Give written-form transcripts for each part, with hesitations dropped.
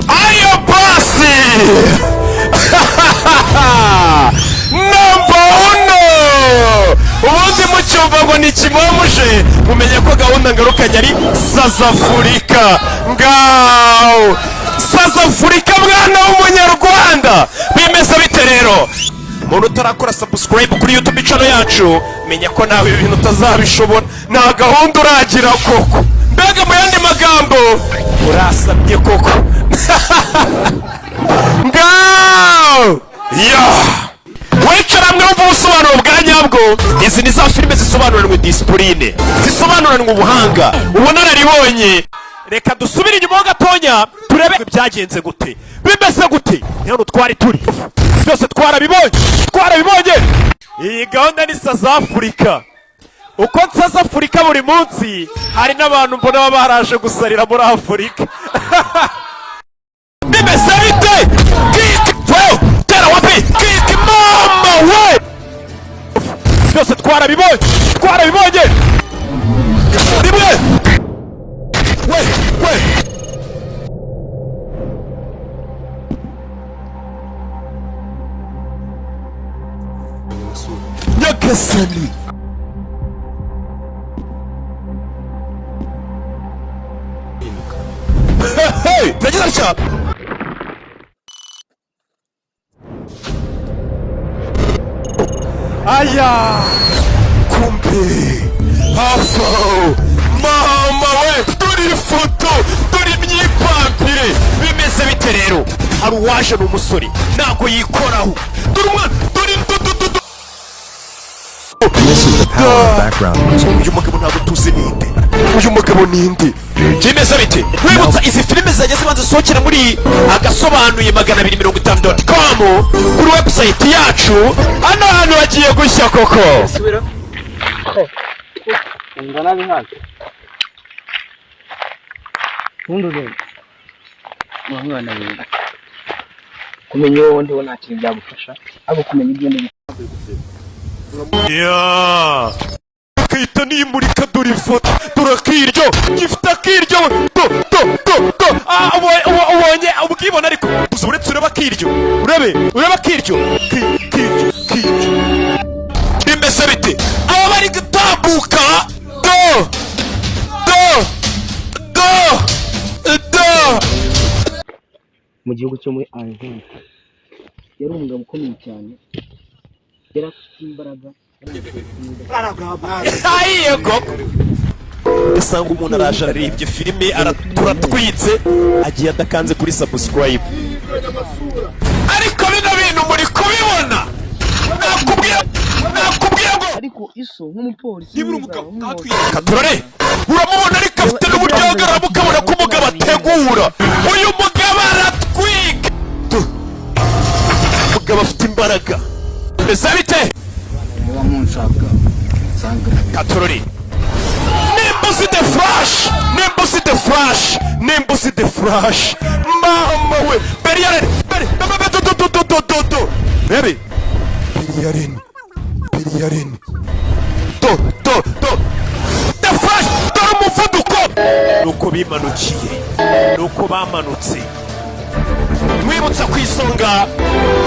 Ayo basi namba uno. Ubundi mucyumva ngo ni kimomuje, mumenye ko gahunda ngarukanye ari Sazafurika. Ngaho Sazafurika, mwana w'umunyarwanda, bimeze bite rero? Umuntu utarakora subscribe kuri YouTube channel yacu, menya ko nawe ibi bintu utazabishobora. Nta gahunda uragira koko. Mbega mu yandi magambo, urasabye koko. Ngaho ya wicara hamwe wumva ubusobanuro bwa nyabwo. Izi ni za filime zisobanuranwe discipline, zisobanuranwe ubuhanga, ubunararibonye. Reka dusubire inyuma ho gatonya turebe byagenze gute, bimeze gute. Ni hano twari turi, byose twarabibonye, twarabibonye. Iyi gahunda ni Sazafurika. Uko nsaza Afurika buri munsi, hari n'abantu mbona baba baraje gusarira muri Afurika. Bimeze bite? Kiki we, tera wapi kiki mama we! Byose twarabibonye, twarabibonye. Rimwe we we. Nyagasani, hey, nagize atya. Aya kumbe hafi aho mama we, dore ifoto, dore imyipampire. Bimeze bite rero? Hari uwaje, ni umusore, ntabwo yikoraho. Dore umwana, dore indodododo. This is the power of background music. Uyu mugabo ntabwo tuzi ninde, uyu mugabo ninde? Bimeze bite? Wibutsa izi filime zajya zibanza zisohokera muri agasobanuye 250.com kuri website yacu. Hano hantu hagiye gushya koko. Umva nabi hafi ubundi ureba wa mwana we, kumenya uwo ndiho nta kintu byagufasha, ariko kumenya ibyo ndimo. Ya akahita nimurika. Dore ifoto, dore akiryo, gifite akiryo. Do do do do. Ah, ubonye ubwibone, ariko gusa uretse urebe akiryo, urebe, urebe akiryo, kiryo kiryo. Bimeze bite? Aba bari gutambuka. Do do do do. Mu gihugu cyo muri Argentine yari umugabo ukomeye cyane, yari afite imbaraga, yari afite imbaraga. Ayiye koko, usanga umuntu araje ararebye filime, turatwitse, agiye adakanze kuri subscribe. Ariko bino bintu muri kubibona, nakubwiye, nakubwiye ngo Ariko iso nk'umupolisi Niba uri mwiza, umugabo nk'umupolisi. Katurore, uramubona, ariko afite n'uburyo ahagarara, mukabona ko umugabo ategura. Uyu mugabo aratwika. Umugabo afite imbaraga. Bimeze bite? Muba munshaka nsanga. Katurori, nimba uzi The Flash, nimba uzi The Flash, nimba uzi The Flash, mama we, Barry Allen, Barry bebe do do do do do do do bebe, Barry Allen, Barry Allen, do do do, The Flash. Dore umuvuduko nuko bimanukiye, nuko bamanutse. Mwibutsa ku isonga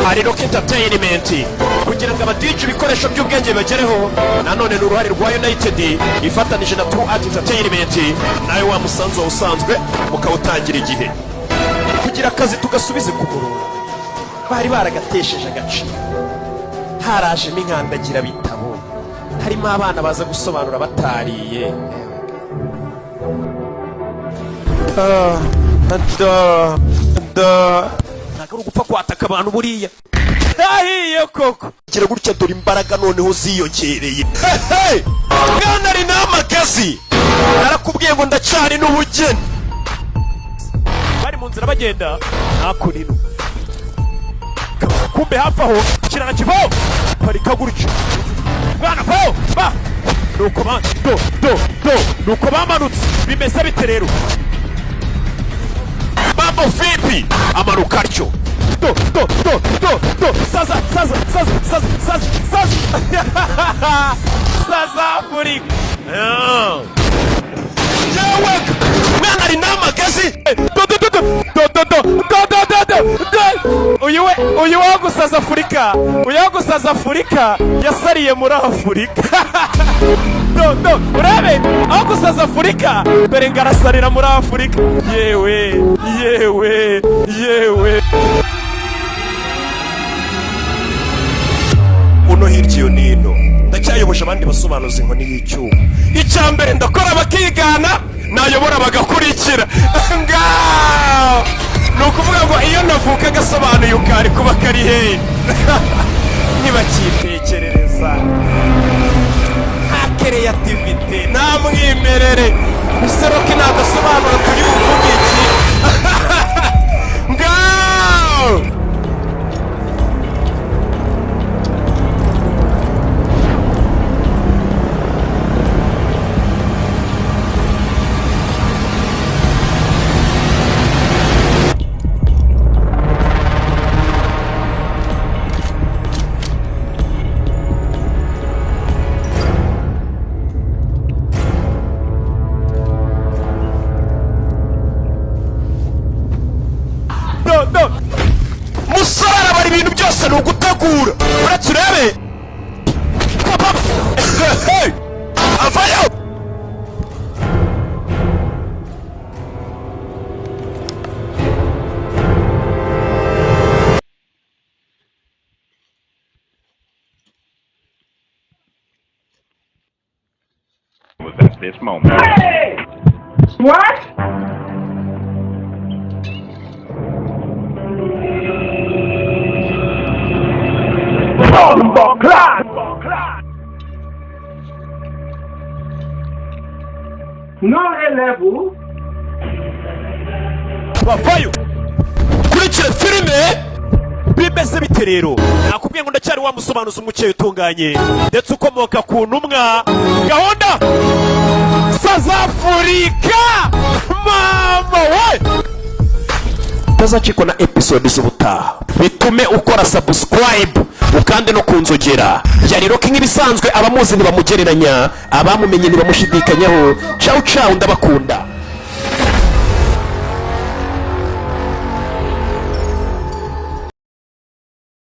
hari Rock Entertainment kugira ngo abadije ibikoresho by'ubwenge bagereho. Nanone ni uruhare rwa United ifatanije na True Art Entertainment, nawe wa musanzu wawe usanzwe mukawutangira igihe kugira akazi tugasubize ku murongo bari baragatesheje agaciro. Harajemo inkandagira bitabo, harimo abana baza gusobanura batariye. Da, da, da. Ntabwo ari ugupfa kwataka abantu buriya. Ahiye koko. Gira gutya, dore imbaraga noneho ziyongereye. Hey! Mwana ari n'amagazi, narakubwiye ngo ndacyari n'ubugeni. Bari mu nzira bagenda hakuno, kumbe hafi aho kirana kivaho, parika gutya mwana vaho ba. Nuko ba do do do, nuko bamanutse. Bimeze bite rero? Mambo vipi? Amanuka atyo. Do do do do do, saza saza saza saza saza saza saza Afurika. Yewe mwana ari n'amagazi. Do do do do do do do. Uyu we, uyu wo gusaza Afurika, uyu wo gusaza Afurika yasariye muri Afurika. Do do, urebe aho gusaza Afurika dore ngo arasarira muri Afurika. Yewe yewe yewe, uno hirya iyo nino ndacyayoboje abandi basobanuza inkoni y'icyuma. Icya mbere ndakora bakigana, nayobora bagakurikira. Ngaho ni ukuvuga ngo iyo navuka agasobanuye ukari kuba kari hehe? Ntibakitekerereza, nta creativity, nta mwimerere. Miseroke nagasobanura turi buvuge iki? Ngaho do do, musore arabara ibintu byose ni ugutegura. Uretse urebe. Papa. Hey! Avayo. Was at this moment. What? Bombo clock! No A level. Bavayo. Kurikira filime bimeze bite rero? Nakubwiye ngo ndacyari wa musobanuzi umukeye utunganye ndetse ukomoka ku ntumwa gahunda South Africa. Mama we, utazacikwa na episode z'ubutaha, bitume ukora subscribe ukande no kunzogera. Yari Rocky nk'ibisanzwe. Abamuzi ntibamugereranya, abamumenye ntibamushidikanyaho. Ciao ciao, ndabakunda.